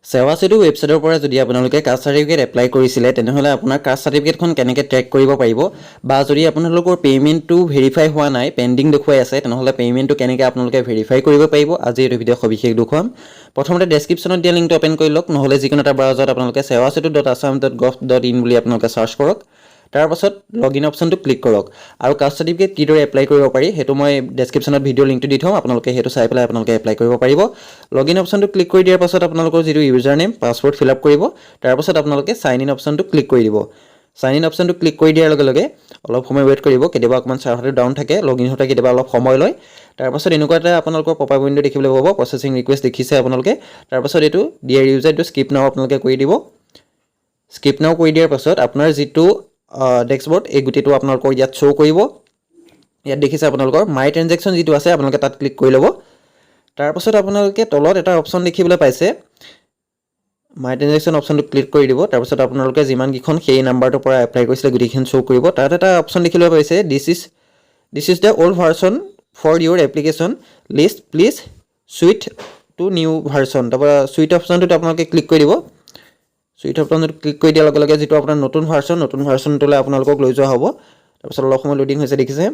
সেৱা সেতু ৱেবছাইটৰ পৰা যদি আপোনালোকে কাষ্ট চাৰ্টিফিকেট এপ্লাই কৰিছিলে, তেনেহ'লে আপোনাৰ কাষ্ট চাৰ্টিফিকেটখন কেনেকৈ ট্ৰেক কৰিব পাৰিব বা যদি আপোনালোকৰ পে'মেণ্টটো ভেৰিফাই হোৱা নাই, পেণ্ডিং দেখুৱাই আছে, তেনেহ'লে পে'মেণ্টটো কেনেকৈ আপোনালোকে ভেৰিফাই কৰিব পাৰিব, আজি এইটো ভিডিঅ' সবিশেষ দেখুৱাম। প্ৰথমতে ডেছক্ৰিপশ্যনত দিয়া লিংকটো অ'পেন কৰি লওক, নহ'লে যিকোনো এটা ব্ৰাউজাৰত আপোনালোকে sewasetu.assam.gov.in বুলি আপোনালোকে চাৰ্চ কৰক। তাৰপাছত লগ ইন অপশ্যনটো ক্লিক কৰক আৰু কাষ্ট চাৰ্টিফিকেট কিদৰে এপ্লাই কৰিব পাৰি, সেইটো মই ডেছক্ৰিপশ্যনত ভিডিঅ' লিংকটো দি থ'ম। আপোনালোকে সেইটো চাই পেলাই আপোনালোকে এপ্লাই কৰিব পাৰিব। লগ ইন অপশ্যনটো ক্লিক কৰি দিয়াৰ পাছত আপোনালোকৰ যিটো user name, password fill up কৰিব। তাৰপাছত আপোনালোকে চাইন ইন অপশ্যনটো ক্লিক কৰি দিব। চাইন ইন অপশ্যনটো ক্লিক কৰি দিয়াৰ লগে লগে অলপ সময় ৱেইট কৰিব। কেতিয়াবা অকণমান চাৰ্ভাৰটো ডাউন থাকে, লগ ইন হওঁতে কেতিয়াবা অলপ সময় লয়। তাৰপাছত এনেকুৱা এটা আপোনালোকৰ পপ আপ উইণ্ড' দেখিবলৈ পাব, প্ৰচেছিং ৰিকুৱেষ্ট দেখিছে আপোনালোকে। তাৰপাছত এইটো ডিয়াৰ ইউজাৰ, এইটো স্কিপ নাও আপোনালোকে কৰি দিব। স্কিপ নাও কৰি দিয়াৰ পাছত আপোনাৰ যিটো ডেছবৰ্ড, এই গোটেইটো আপোনালোকৰ ইয়াত শ্ব' কৰিব। ইয়াত দেখিছে আপোনালোকৰ মাই ট্ৰেনজেকশ্যন যিটো আছে, আপোনালোকে তাত ক্লিক কৰি ল'ব। তাৰপাছত আপোনালোকে তলত এটা অপশ্যন দেখিবলৈ পাইছে, মাই ট্ৰেনজেকশ্যন অপশ্যনটো ক্লিক কৰি দিব। তাৰপাছত আপোনালোকে যিমানকেইখন সেই নাম্বাৰটোৰ পৰা এপ্লাই কৰিছিলে, গোটেইখন শ্ব' কৰিব। তাত এটা অপশ্যন দেখিবলৈ পাইছে, This is the old version for your application list, please switch to new version." তাৰপৰা ছুইচ অপশ্যনটোত আপোনালোকে ক্লিক কৰি দিব। ছুইচ অপশ্যনটোত ক্লিক কৰি দিয়াৰ লগে লগে যিটো আপোনাৰ নতুন ভাৰ্চন, নতুন ভাৰ্চনটোলৈ আপোনালোকক লৈ যোৱা হ'ব। তাৰপিছত অলপ সময় লোডিং হৈছে, দেখিছে।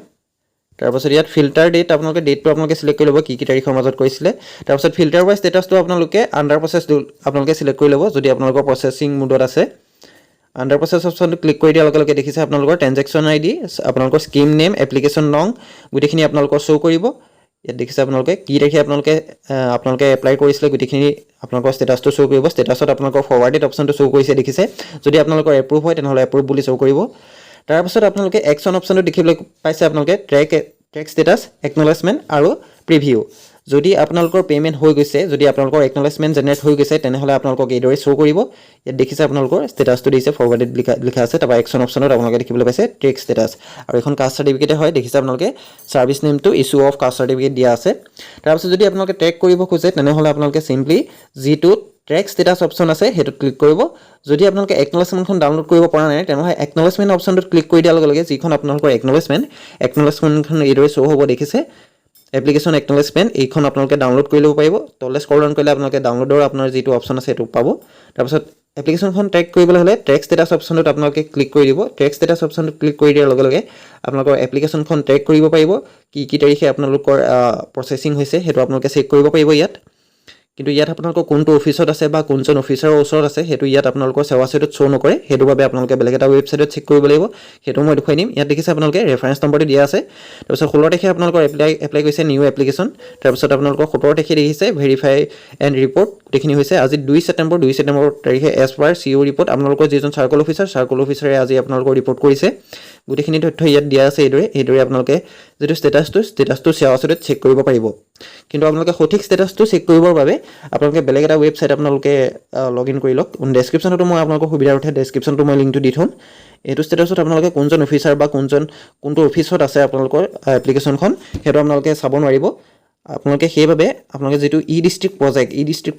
তাৰপাছত ইয়াত ফিল্টাৰ ডেট, আপোনালোকে ডেটটো আপোনালোকে চিলেক্ট কৰি ল'ব, কি কি তাৰিখৰ মাজত কৰিছিলে। তাৰপাছত ফিল্টাৰ বাই ষ্টেটাছটো আপোনালোকে আণ্ডাৰ প্ৰচেছ আপোনালোকে চিলেক্ট কৰি ল'ব, যদি আপোনালোকৰ প্ৰচেছিং মোডত আছে। আণ্ডাৰ প্ৰচেছ অপশ্যনটো ক্লিক কৰি দিয়াৰ লগে লগে দেখিছে আপোনালোকৰ ট্ৰেনজেকশ্যন আই ডি, আপোনালোকৰ স্কিম নেম, এপ্লিকেশ্যন নং, গোটেইখিনি আপোনালোকৰ শ্ব' কৰিব। ইয়াত দেখিছে আপোনালোকে কি তাৰিখে আপোনালোকে এপ্লাই কৰিছিলে, গোটেইখিনি আপোনালোকৰ ষ্টেটাছটো শ্ব' কৰিব। ষ্টেটাছত আপোনালোকৰ ফৰৱাৰ্ডেড অপশ্যনটো শ্ব' কৰিছে, দেখিছে। যদি আপোনালোকৰ এপ্ৰুভ হয়, তেনেহ'লে এপ্ৰুভ বুলি শ্ব' কৰিব। তাৰপাছত আপোনালোকে একশ্যন অপশ্যনটো দেখিবলৈ পাইছে, আপোনালোকে ট্ৰেক ষ্টেটাছ, একনলেজমেণ্ট আৰু প্ৰিভিউ। যদি আপোনালোকৰ পে'মেণ্ট হৈ গৈছে, যদি আপোনালোকৰ একনলেজমেণ্ট জেনেৰেট হৈ গৈছে, তেনেহ'লে আপোনালোকক এইদৰে শ্ব' কৰিব। ইয়াত দেখিছে আপোনালোকৰ ষ্টেটাছটো দিছে, ফৰৱাৰ্ডেড লিখা লিখা আছে। তাৰপৰা একশ্যন অপশ্যনত আপোনালোকে দেখিবলৈ পাইছে ট্ৰেক ষ্টেটাছ আৰু এইখন কাষ্ট চাৰ্টিফিকেটে হয়। দেখিছে আপোনালোকে ছাৰ্ভিচ নেমটো ইছ্যু অফ কাষ্ট চাৰ্টিফিকেট দিয়া আছে। তাৰপিছত যদি আপোনালোকে ট্ৰেক কৰিব খোজে, তেনেহ'লে আপোনালোকে চিম্পলি যিটো ট্ৰেক ষ্টেটাছ অপশ্যন আছে, সেইটোত ক্লিক কৰিব। যদি আপোনালোকে একনলেজমেণ্টখন ডাউনলোড কৰিব পৰা নাই, তেনেহ'লে একনলেজমেণ্ট অপশ্যনটোত ক্লিক কৰি দিয়াৰ লগে লগে যিখন আপোনালোকৰ একনলেজমেণ্ট, একনলেজমেণ্টখন এইদৰে শ্ব' হ'ব। দেখিছে এপ্লিকেশ্যন একনলেজমেণ্ট, এইখন আপোনালোকে ডাউনলোড কৰি ল'ব পাৰিব। তললৈ স্ক্ৰল ডাউন কৰিলে আপোনালোকে ডাউনলোডৰ আপোনাৰ যিটো অপশ্যন আছে, সেইটো পাব। তাৰপিছত এপ্লিকেশ্যনখন ট্ৰেক কৰিবলৈ হ'লে ট্ৰেক ষ্টেটাছ অপশ্যনটোত আপোনালোকে ক্লিক কৰি দিব। ট্ৰেক ষ্টেটাছ অপশ্যনটোত ক্লিক কৰি দিয়াৰ লগে লগে আপোনালোকৰ এপ্লিকেশ্যনখন ট্ৰেক কৰিব পাৰিব। কি কি তাৰিখে আপোনালোকৰ প্ৰচেছিং হৈছে, সেইটো আপোনালোকে চেক কৰিব পাৰিব ইয়াত। কিন্তু ইয়াত আপোনালোকৰ কোনটো অফিচত আছে বা কোনজন অফিচাৰৰ ওচৰত আছে, সেইটো ইয়াত আপোনালোকৰ সেৱা সেতুত শ্ব' নকৰে। সেইটো বাবে আপোনালোকে বেলেগ এটা ৱেবছাইটত চেক কৰিব লাগিব, সেইটো মই দেখুৱাই দিম। ইয়াত দেখিছে আপোনালোকে ৰেফাৰেঞ্চ নম্বৰটো দিয়া আছে। তাৰপিছত 16 তাৰিখে আপোনালোকৰ এপ্লাই কৰিছে নিউ এপ্লিকেশ্যন। তাৰপিছত আপোনালোকৰ 17 তাৰিখে দেখিছে ভেৰিফাই এণ্ড ৰিপৰ্ট গোটেইখিনি হৈছে। আজি 2 ছেপ্টেম্বৰ, 2 ছেপ্টেম্বৰ তাৰিখে এজ পাৰ চি অ' ৰিপৰ্ট, আপোনালোকৰ যিজন চাৰ্কল অফিচাৰ, চাৰ্কল অফিচাৰে আজি আপোনালোকৰ ৰিপৰ্ট কৰিছে। গোটেইখিনি তথ্য ইয়াত দিয়া আছে। এইদৰে আপোনালোকে যিটো ষ্টেটাছটো সেৱা সেতুত চেক কৰিব পাৰিব। কিন্তু আপোনালোকে সঠিক ষ্টেটাছটো চেক কৰিবৰ বাবে আপোনালোকে বেলেগ এটা ৱেবছাইট আপোনালোকে লগ ইন কৰি লওক। ডেছক্ৰিপশ্যনতো মই আপোনালোকৰ সুবিধাৰ্থে ডেছক্ৰিপশ্যনটো মই লিংকটো দি থ'ম। এইটো ষ্টেটাছত আপোনালোকে কোনজন অফিচাৰ বা কোনটো অফিচত আছে আপোনালোকৰ এপ্লিকেশ্যনখন, সেইটো আপোনালোকে চাব নোৱাৰিব। আপোনালোকে সেইবাবে আপোনালোকে যিটো ই ডিষ্ট্ৰিক্ট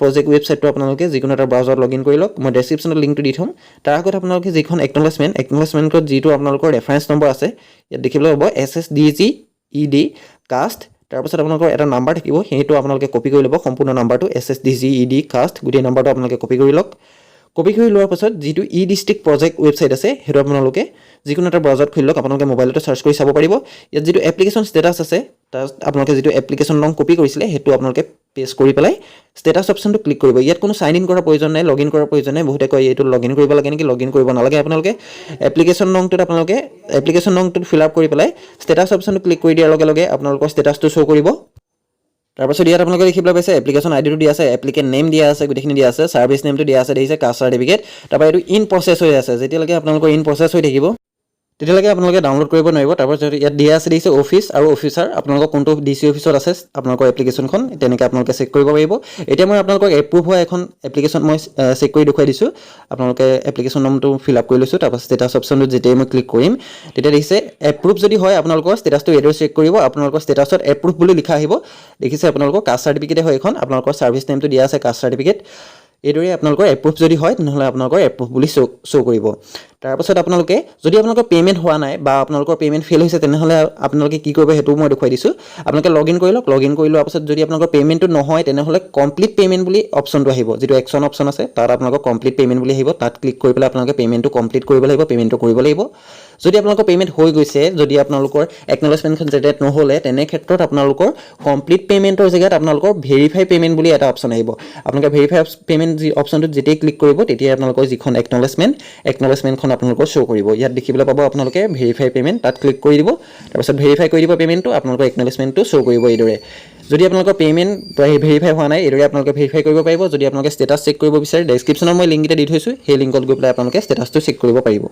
প্ৰজেক্ট ৱেবছাইটটো আপোনালোকে যিকোনো এটা ব্ৰাউজাৰত লগ ইন কৰি লওক। মই ডেছক্ৰিপশ্যনত লিংকটো দি থ'ম। তাৰ আগত আপোনালোকে যিখন একনলেজমেণ্ট, একনলেজমেণ্টত যিটো আপোনালোকৰ ৰেফাৰেঞ্চ নম্বৰ আছে, ইয়াত দেখিবলৈ পাব SSDGED caste, তাৰপাছত আপোনালোকৰ এটা নাম্বাৰ থাকিব, সেইটো আপোনালোকে কপি কৰি ল'ব। সম্পূৰ্ণ নাম্বাৰটো SSDGED caste, গোটেই নাম্বাৰটো আপোনালোকে কপি কৰি লওক। কপি কৰি লোৱাৰ পাছত যিটো ই ডিষ্ট্ৰিক্ট প্ৰজেক্ট ৱেবছাইট আছে, সেইটো আপোনালোকে যিকোনো এটা ব্ৰাউজাৰত খুলি লওক। আপোনালোকে মোবাইলতে চাৰ্চ কৰি চাব পাৰিব। ইয়াত যিটো এপ্লিকেশ্যন ষ্টেটাছ আছে, তাত আপোনালোকে যিটো এপ্লিকেশ্যন নং কপি কৰিছিলে, সেইটো আপোনালোকে পেষ্ট কৰি পেলাই ষ্টেটাছ অপশ্যনটো ক্লিক কৰিব। ইয়াত কোনো চাইন ইন কৰাৰ প্ৰয়োজন নাই, লগ ইন কৰাৰ প্ৰয়োজন নাই। বহুতে কয় এইটো লগ ইন কৰিব লাগে নেকি? লগ ইন কৰিব নালাগে। আপোনালোকে এপ্লিকেশ্যন নংটোত আপোনালোকে এপ্লিকেশ্যন নংটোত ফিল আপ কৰি পেলাই ষ্টেটাছ অপশ্যনটো ক্লিক কৰি দিয়াৰ লগে লগে আপোনালোকৰ ষ্টেটাছটো শ্ব' কৰিব। তাৰপাছত ইয়াত আপোনালোকে দেখিবলৈ পাইছে এপ্লিকেশ্যন আই ডিটো দিয়া আছে, এপ্লিকেণ্ট নেম দিয়া আছে, গোটেইখিনি দিয়া আছে, ছাৰ্ভিচ নেমটো দিয়া আছে, দেখিছে কাষ্ট চাৰ্টিফিকেট। তাৰপৰা এইটো ইন প্ৰচেছ হৈ আছে। যেতিয়ালৈকে আপোনালোকৰ ইন প্ৰচেছ হৈ থাকিব, তেতিয়ালৈকে আপোনালোকে ডাউনলোড কৰিব নোৱাৰিব। তাৰপাছত ইয়াত দিয়া আছে, দেখিছে অফিচ আৰু অফিচাৰ, আপোনালোকৰ কোনটো ডি চি অফিচত আছে আপোনালোকৰ এপ্লিকেশ্যনখন, তেনেকৈ আপোনালোকে চেক কৰিব পাৰিব। এতিয়া মই আপোনালোকক এপ্ৰুভ হোৱা এখন এপ্লিকেশ্যন মই চেক কৰি দেখুৱাই দিছোঁ। আপোনালোকে এপ্লিকেশ্যন নামটো ফিল আপ কৰি লৈছোঁ। তাৰপাছত ষ্টেটাছ অপশ্যনটোত যেতিয়াই মই ক্লিক কৰিম, তেতিয়া দেখিছে এপ্ৰুভ যদি হয়, আপোনালোকৰ ষ্টেটাছটো এইদৰে চেক কৰিব। আপোনালোকৰ ষ্টেটাছত এপ্ৰুভ বুলি লিখা আহিব। দেখিছে আপোনালোকৰ কাষ্ট চাৰ্টিফিকেটে হয় এইখন, আপোনালোকৰ ছাৰ্ভিচ নেমটো দিয়া আছে কাষ্ট চাৰ্টিফিকেট। এইদৰে আপোনালোকৰ এপ্ৰুভ যদি হয়, তেনেহ'লে আপোনালোকৰ এপ্ৰুভ বুলি শ্ব' কৰিব। তাৰপাছত আপোনালোকে যদি আপোনালোকৰ পে'মেণ্ট হোৱা নাই বা আপোনালোকৰ পে'মেণ্ট ফেইল হৈছে, তেনেহ'লে আপোনালোকে কি কৰিব সেইটোও মই দেখুৱাই দিছোঁ। আপোনালোকে লগ ইন কৰি লওক। লগ ইন কৰি লোৱাৰ পাছত যদি আপোনালোকৰ পে'মেণ্টটো নহয়, তেনেহ'লে কমপ্লিট পে'মেণ্ট বুলি অপশ্যনটো আহিব। যিটো একশ্যন অপশ্যন আছে, তাত আপোনালোকৰ কমপ্লিট পে'মেণ্ট বুলি আহিব। তাত ক্লিক কৰি পেলাই আপোনালোকে পে'মেণ্টটো কমপ্লিট কৰিব লাগিব, পে'মেণ্টটো কৰিব লাগিব। যদি আপোনালোকৰ পে'মেণ্ট হৈ গৈছে, যদি আপোনালোকৰ একনলেজমেণ্টখন জেনেৰেট নহ'লে, তেনে ক্ষেত্ৰত আপোনালোকৰ কমপ্লিট পে'মেণ্টৰ জেগাত আপোনালোকৰ ভেৰিফাই পে'মেণ্ট বুলি এটা অপশ্যন আহিব। আপোনালোকে ভেৰিফাই পে'মেণ্ট যি অপশ্যনটোত যেতিয়াই ক্লিক কৰিব, তেতিয়াই আপোনালোকৰ যিখন একনলেজমেণ্ট, একনলেজমেণ্টখন আপোনালোকৰ শ্ব' কৰিব। ইয়াত দেখিবলৈ পাব আপোনালোকে ভেৰিফাই পে'মেণ্ট, তাত ক্লিক কৰি দিব। তাৰপিছত ভেৰিফাই কৰি দিব পে'মেণ্টটো, আপোনালোকৰ একনলেজমেণ্টটো শ্ব' কৰিব এইদৰে। যদি আপোনালোকৰ পে'মেণ্ট ভেৰিফাই হোৱা নাই, এইদৰে আপোনালোকে ভেৰিফাই কৰিব পাৰিব। যদি আপোনালোকে ষ্টেটাছ চেক কৰিব বিচাৰে, ডেছক্ৰিপশ্যনত মই লিংক এটা দি থৈছোঁ। সেই লিংকত গৈ পেলাই আপোনালোকে ষ্টেটাছটো চেক কৰিব পাৰিব।